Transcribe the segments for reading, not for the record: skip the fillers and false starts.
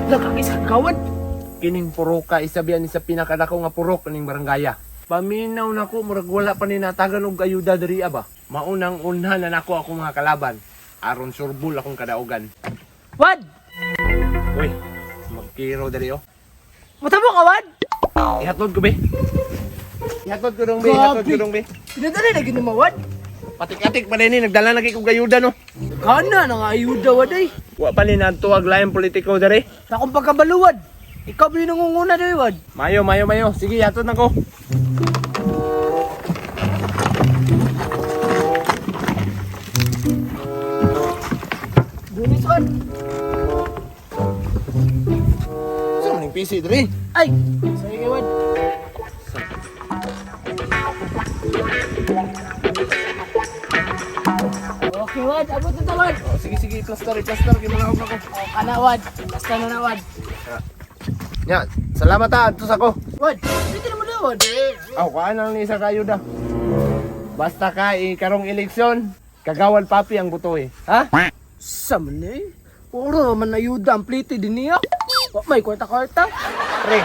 Nakakis kagawad. Kining puroka isa biya ni sa pinakadako nga purok ning barangaya. Paminaw nako, murag wala pa ni natagan og ayuda diri ba. Maunang unhan na nako akong mga kalaban aron surbol akong kadaugan. Wad! Uy, magkiro diri oh. Matabo ka, Wad! Ihatod ko be. Ihatod ko dong be, ihatod ko dong be. Pinadali na gid mo, Wad. Patik-atik pa din ni nagdala na kay kog ayuda no. Kana na nga ayuda, Wad ay. Wa pa ni nadtuwag laing politiko diri. Sa akong pagkabaluwad. Ikaw ba yung nangunguna diri, Wad? Mayo, mayo, mayo. Sige, ihatod na ko. Dunis, Wad. Sa maning PC diri? Ay! Sorry kay Wad. Okay, Wad. Abot na ta, Wad. Oh, sige, sige, i-plaster, i-plaster kay mga ako. Oh, kana, Wad. Basta na na, Wad. Nya, salamat ha, adto sa ko. Wad, dito na mo na, Wad. Aw, kuhaan lang ni isa kayo da. Basta ka, eh, karong eleksyon, kagawal papi ang buto eh. Ha? Sa man eh. Puro man ayuda ang plite din niya. Wa may kwarta-kwarta. Pre,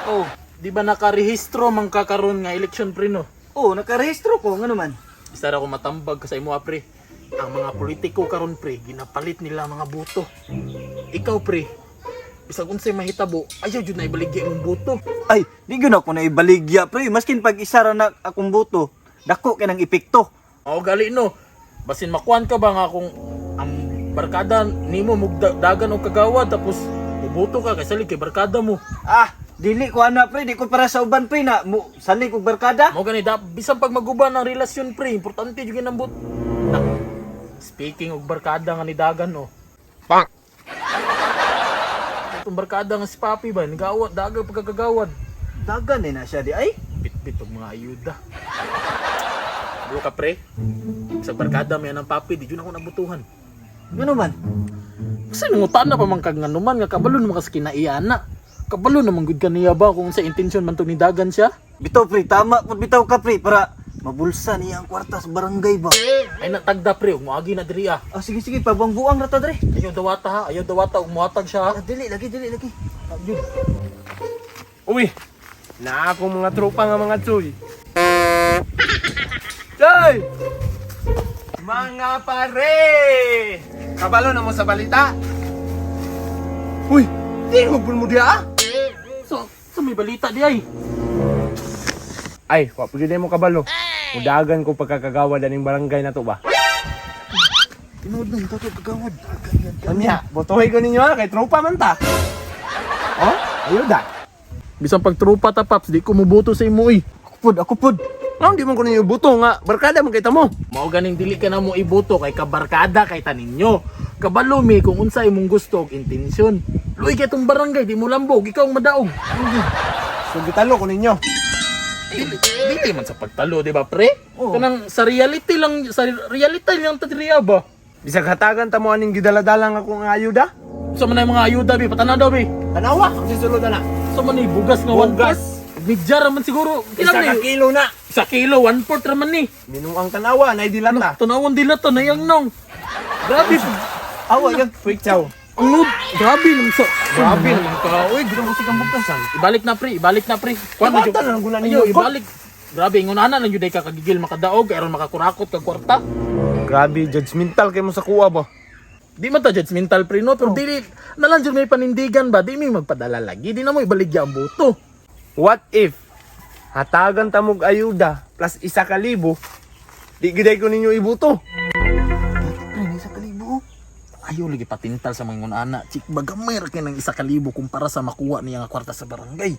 Oh, di ba nakarehistro man ka karon nga election pre no? Oh, nakarehistro ko ngano man. Isa ra ko matambag ka sa imo ah, pre. Ang mga politiko karon pre, ginapalit nila ang mga boto. Ikaw pre, bisag unsay mahitabo, ayaw jud na ibaligya imong boto. Ay, di gyud ako na ibaligya pre. Maskin pag isa ra na akong boto, dako kay nang epekto. Oo gali no. Basin makuan ka ba nga kung ang barkada nimo mugdagan og kagawad tapos muboto ka kay salig kay barkada mo. Ah, dili ko ana pre, di ko para sa uban pre na mo salig og barkada. Mao gani da bisan pag maguba ng relasyon pre, importante jud ang bot. Na, speaking og barkada nga ni dagan no. Pak! Itong barkada nga si Papi ba, nagawad, daga pagkakagawad. Dagan eh na siya di ay. Bitbit og mga ayuda. Bro ka pre, sa barkada may anang Papi, di jud ako nabutuhan. Ngano man? Kasi nangutan na pa man kag nganuman nga kabalo naman kas kinaiana. Kabalo naman gud kaniya ba kung sa intensyon man to ni dagan siya? Bitaw pre, tama pud bitaw ka pre para mabulsa niya ang kwarta sa barangay ba. Ay natagda pre, ug moagi na diri ah. Ah, sige sige, pabuang-buang ra ta dre. Ayaw dawata ha, ayaw dawata ug mohatag siya ha. Ah, dili lagi, dili lagi. Yun. Uy, na akong mga tropa nga mga tsoy. Tsoy! Mga pare! Kabalo na mo sa balita. Uy, di mo mo diya ah? So may balita di ay. Ay, wa pud mo kabalo. Mudagan ko pagkakagawa daning barangay na to ba. Tinuod nang tato kagawad. Unya, botohin ko ninyo ha, kay tropa man ta. Oh, ayuda. Bisan pag trupa ta paps, di ko muboto sa imo oy. Ako pud, ako pud. Nga, di man ko ninyo buto nga, barkada man kita mo. Mao ganing dili ka na mo iboto kay kabarkada kay taninyo. Kabalo mi kung unsa imong gusto og intensyon. Luoy kay tong barangay di mo lambog, ikaw ang madaog. So, gitalo ko ninyo. Dili, dili man sa pagtalo, di ba pre? Oo. Kanang sa reality lang, sa reality lang ta diri ba. Bisag hatagan ta mo aning gidaladala nga akong ayuda. Sa man ay mga ayuda bi, patanaw daw bi. Tanawa, ang sisulod na. Sa man ay bugas nga one Bugas. fourth. Midya ra man siguro. Isa Ilang ka ni? kilo na. Isa kilo, 1/4 ra man ni. Minuang tanawa, na dilata. Tanawon dila to nayang nong. Grabe. Awa yang Quick chow. Ang load, grabe naman sa. Grabe naman ka. Uy, grabe sa bugas. Ibalik na pre, ibalik na pre. Kuan na Kabata na lang guna ninyo. Ayo, ibalik. Grabe, ingon ana lang jud ka kagigil makadaog aron makakurakot kag kwarta. Grabe, judgmental kay mo sa kuha ba? Di man ta judgmental pre no, pero dili na lang jud may panindigan ba, di may magpadala lagi, di na mo ibaligya ang boto. What if hatagan ta mog ayuda plus 1,000, di giday ko ninyo ibuto. pre, isa kalibo. Ayaw lagi patintal sa mga ingon ana, chik bagamay ra kay ng 1,000 kumpara sa makuha niya nga kwarta sa barangay.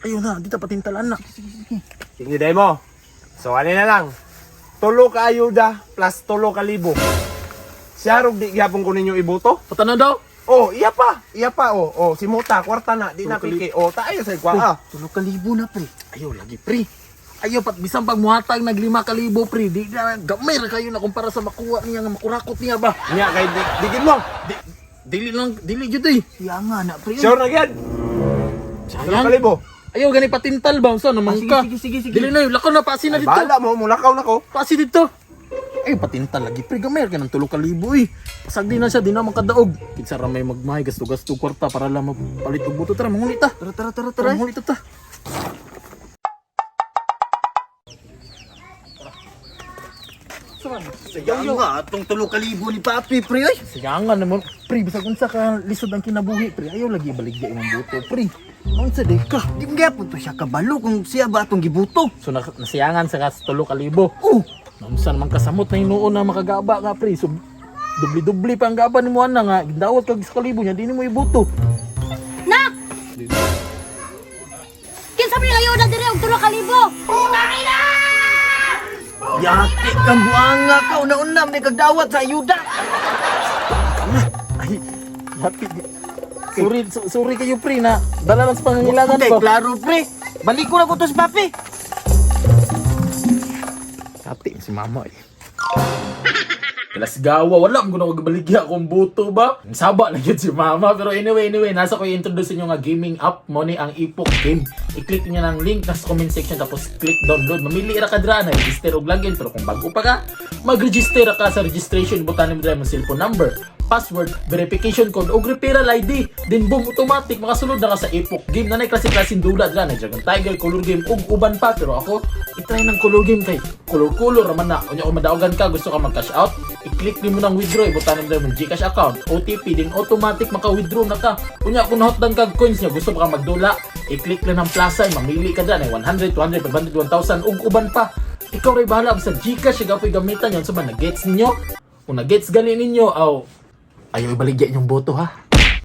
Ayaw na, di ta patintal ana. Sige mo. So ano na lang. Tulo ka ayuda plus 3,000. Siya rog di gyapon ko ninyo ibuto. Patanaw daw. Oh, iya pa. Iya pa oh. Oh, si Mota kwarta na di na piki. Oh, tayo sa kwa. Ah. 3,000 na pre. Ayaw lagi pre. Ayaw pat bisan pag muhatag nag 5,000 pre, di na gamay ra kayo na kumpara sa makuha niya nga makurakot niya ba. Nya kay di, digin mo. Di, dili lang dili jud eh. Siya nga na pre. Sure na gyud. Tulo Sayang. ka libo. Ayaw gani patintal ba unsa naman Ah, sige, ka. sige, sige, sige. Dili na yun, lakaw na pasi na Ay, dito. bahala mo, mulakaw na ko. Pasi dito. Ay, patinta lagi pre, gamay ka ng 3,000 eh. Pasag di na siya, di na makadaog. Kinsa ra may magmahay gasto-gasto kwarta para lang mapalit og buto. Tara, mangulit ta. Tara, tara, tara, Tara, tara. mangulit ta. Sayang nga atong 3,000 ni papi, pre oy. Siyangan naman, pre, bisag unsa ka lisod ang kinabuhi, pre. Ayaw lagi ibaligya imong buto, pre. Unsa day ka? Di mo gyapon to siya kabalo kung siya ba atong gibuto. So na, nasiyangan sa kas 3,000. Oh, Naunsa naman kasamot na hinuon na makagaba ka, pre. So dubli-dubli pa ang gaba nimo ana nga gidawat kag 1,000 nya di nimo ibuto. Nak! Kinsa man ayuda diri og 3,000? yaki kang buanga ka una-una man kag dawat sa ayuda. Ay, happy. Sorry, sorry kayo pre na dala lang sa pangangailangan Okay, ko. klaro pre. Balik ko na ko to si papi. Ate, si mama eh. Kalasgawa, wala mo na baligya akong buto ba? Saba na yun si mama. Pero anyway, nasa ko i-introduce inyo nga gaming app mo ni ang Epoch Game. I-click niyo ng link nasa comment section tapos click download. Mamili ra ka dira na register og login, pero kung bago pa ka, mag-register ra ka sa registration butan nimo dira imong cellphone number, password, verification code ug referral ID. Then boom, automatic makasulod na ka sa Epoch Game. Nanay klase-klaseng dula dira na Dragon Tiger, Color Game ug uban pa. Pero ako, i-try ng Color Game kay color-color raman na. Unya kung madaogan ka, gusto ka mag-cash out, i-click nimo ng withdraw, ibutan nimo imong GCash account, OTP, din automatic maka-withdraw na ka. Unya kung nahotdan kag coins niya, gusto pa ka magdula, i-click lang ng plus sign, mamili ka dyan, ay 100, 200, 500, 1,000 ug uban pa. Ikaw ray bahala sa GCash, siya po'y gamitan yan. So ba, na-gets ninyo? Kung na-gets gali ninyo, aw, ayaw ibaligya inyong boto ha.